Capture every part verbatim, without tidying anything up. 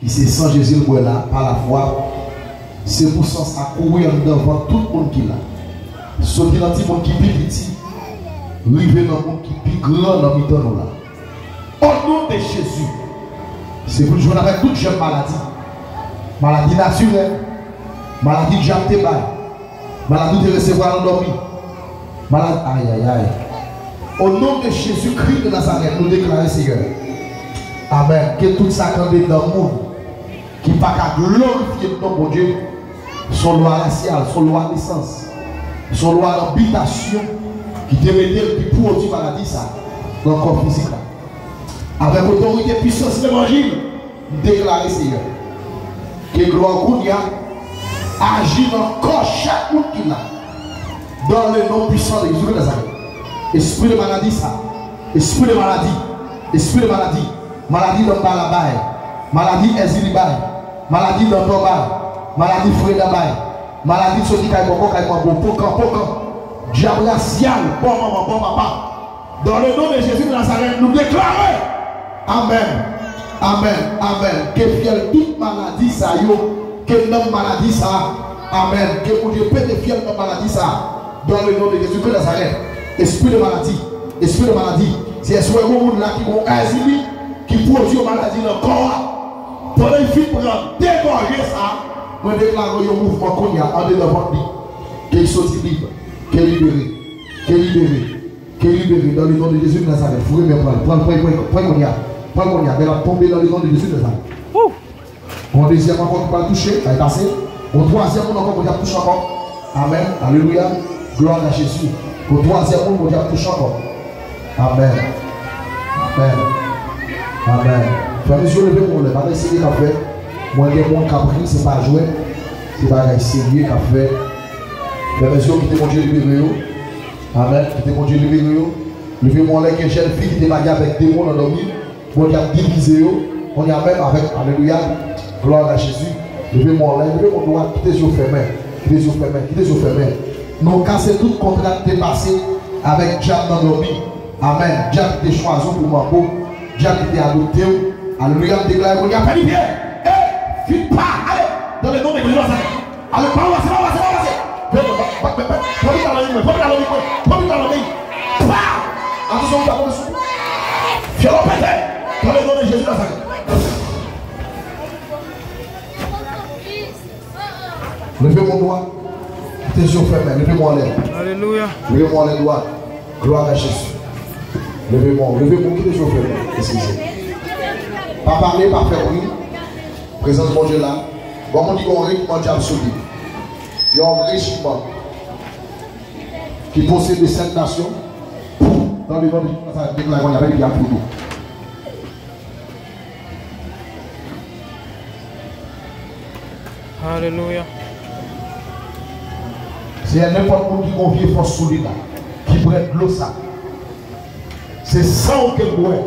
Se san Jezi l bwè la, pa lafwa. Se pou san sa kouri anndan vant tout moun ki la. Soti nan timoun ki pi piti, rive nan moun ki pi gran nan mitan nou la. O non de Jezi, se pou l jwenn avèk tout janm maladi. Maladi natirèl, maladi dyab te bay, maladi w te resevwa nan dòmi, maladi, ayayay. O non de Jezikri de Nazarèt, nou deklare, Seyè. Amèn. Ke tout sa k anndan moun ki pa ka glorifye non Bondye, se yon lwa rasyal, se yon lwa nesans, se yon lwa nan bitasyon ki te mete l, ki pwodui maladi sa nan kò fizik la. Avèk otorite, pisans levanjil, m deklare, Seyè, ke glwa w kounye a aji nan kò chak moun ki la. Dans le nom puissant de Jésus de Nazareth. Espri de maladi sa, espri de maladi, espri de maladi, maladi Danbala bay, maladi Èzili bay, maladi Dantò bay, maladi Freda bay, maladi soti kay bòkò, kay manbo, pokan, pokan, dyab rasyal, bò manman, bò papa. Dans le nom de Jésus de Nazareth, nou deklare. Amèn. Amèn. Amèn. Ke fyèl tout maladi sa yo, ke nanm maladi sa. Amèn. Ke Bondye pete fyèl nanm maladi sa. Dans le nom de Jésus de Nazareth. Espri de maladi. Espri de maladi. Si èske w wè yon moun la ki gon èzili, ki pwodui yon maladi nan kò a, pandan l fin pran de gòje sa, mwen deklare yon mouvman kounye a andedan vant li. Ke l soti lib. Ke l libere. Ke l libere. Ke l libere dans le nom de Jésus de Nazareth. Foure men pran l, pran l, pran l, pran l, pran l kounye a. Pran l kounye a. Men l ap tonbe dans le nom de Jésus de Nazareth. Yon dezyèm ankò ki pral touche, bay pase. Yon twazyèm moun ankò, Bondye ap touche ankò. Amèn. Alelouya. Glwa a Jezi. Yon twazyèm moun, Bondye ap touche ankò. Amèn. Amèn. Amèn. Frè m e sè yo, leve pou mwen, pa gen serye k ap fèt. Mwen gen moun k ap ri, se pa jwèt. Se bagay serye k ap fèt. Frè m e sè yo, kite Bondye libere yo. Amèn. Kite Bondye libere yo. Leve men w anlè, gen jèn fi ki te lage avèk demon nan dòmi. Bondye ap divize yo. Kounye a menm avèk, alelouya, glwa a Jezi. Leve men w anlè, leve men w dwat, kite zye w fèmen. Kite zye w fèmen, kite zye w fèmen. Nou kase tout kontra ki te pase avèk dyab nan dòmi. Amèn. Dyab ki te chwazi w pou manbo. Dyab ki te adopte w. Alelouya, m deklare kounye a, fè li pye. Ey, vin pa, ale. Dans le nom de Jésus de Nazareth. Ale, pa pase, pa pase, pa pase. Vin, pa, pa, pa, pa, pa vin nan men mwen, pa vin nan men mwen, pa vin nan men mwen. Pa! Atansyon, ou ta tonbe sou. Fyèl ou pete. Dans le nom de Jésus de Nazareth. Leve men w dwat. Kite zye w fèmen. Leve men w anlè. Alelouya. Leve men w anlè dwat. Glwa a Jezi. Leve men w. Leve men w. Kite zye w fèmen. Eskize. Pa pale, pa fè bri. Prezans Bondye la. Bon, moun di yon rejimman dyab sou li. Yon rejimman ki posede sèt nasyon. Dans le nom de Jésus, sa deklare kounye a, fè li ap fout ou. Alelouya. Seyè, nenpòt moun ki gon vye fòs sou li la, ki bwè dlo sa, se san w ke l bwè.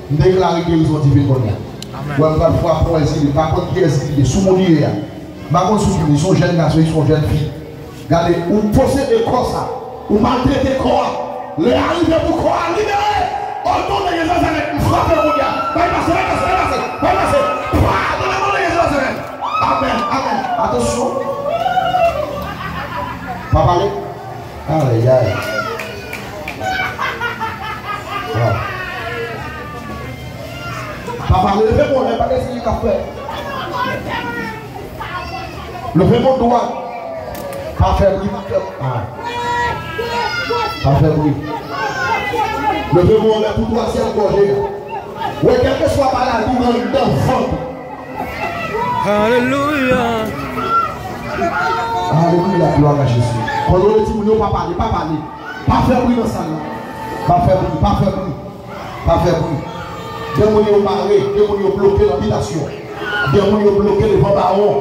M deklare gerizon diven kounye a. Amèn. Wè, m pral frape yon èzili, m pa konn ki èzili ye, sou moun li ye a. M pa konn sou ki moun, se yon jèn gason, se yon jèn fi. Gade, ou posede kò sa, ou maltrete kò a. Lè a rive pou kò a libere. O non de Jezi Nazarèt, m frape w kounye a. Bay pase, bay pase, bay pase, bay pase. Pa, dans le nom de Jésus Nazareth. Amèn, amèn. Atansyon. Pa pale. Ayayay. Waw. Pa pale, leve men w, men pa gen siy k ap fèt. Leve men w dwat. Pa fè bri, pa fè, ah. Pa fè bri. Leve men w anlè pou twazyèm gòje a. Wè, kèlkeswa maladi w anndan vant ou. Alelouya. Alelouya, glwa a Jezi. Kòdone timoun yo, pa pale, pa pale. Pa fè bri nan sal la. Pa fè bri, pa fè bri. Pa fè bri. Gen moun yo mare, gen moun yo bloke nan bitasyon. Gen moun yo bloke devan bawon.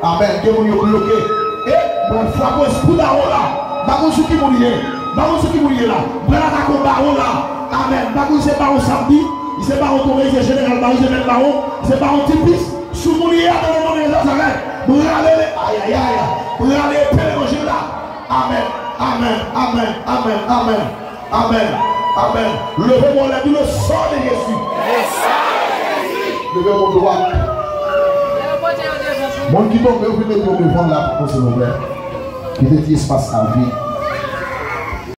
Amèn. Gen moun yo bloke. E, mwen frape espri bawon la. M pa konn sou ki moun li ye. M pa konn sou ki moun li ye la. Mwen atake bawon la. Amèn. M pa konn se bawon samdi. Se bawon tonbe, se jeneral bawon, se mèt bawon. Se bawon tipis. Sou moun li ye a, dans le nom de Jésus Nazareth. Mwen rale le, ayayay. Mwen rale epe levanjil la. Amèn. Amèn. Amèn. Amèn. Amèn. Amèn. Amèn. Leve men w anlè, di le sang de Jésus. Le sang de Jésus. Leve men w dwat. Moun ki tonbe, yo vin mete yo devan l la pou poze pwoblèm. Kite ti espas la vid.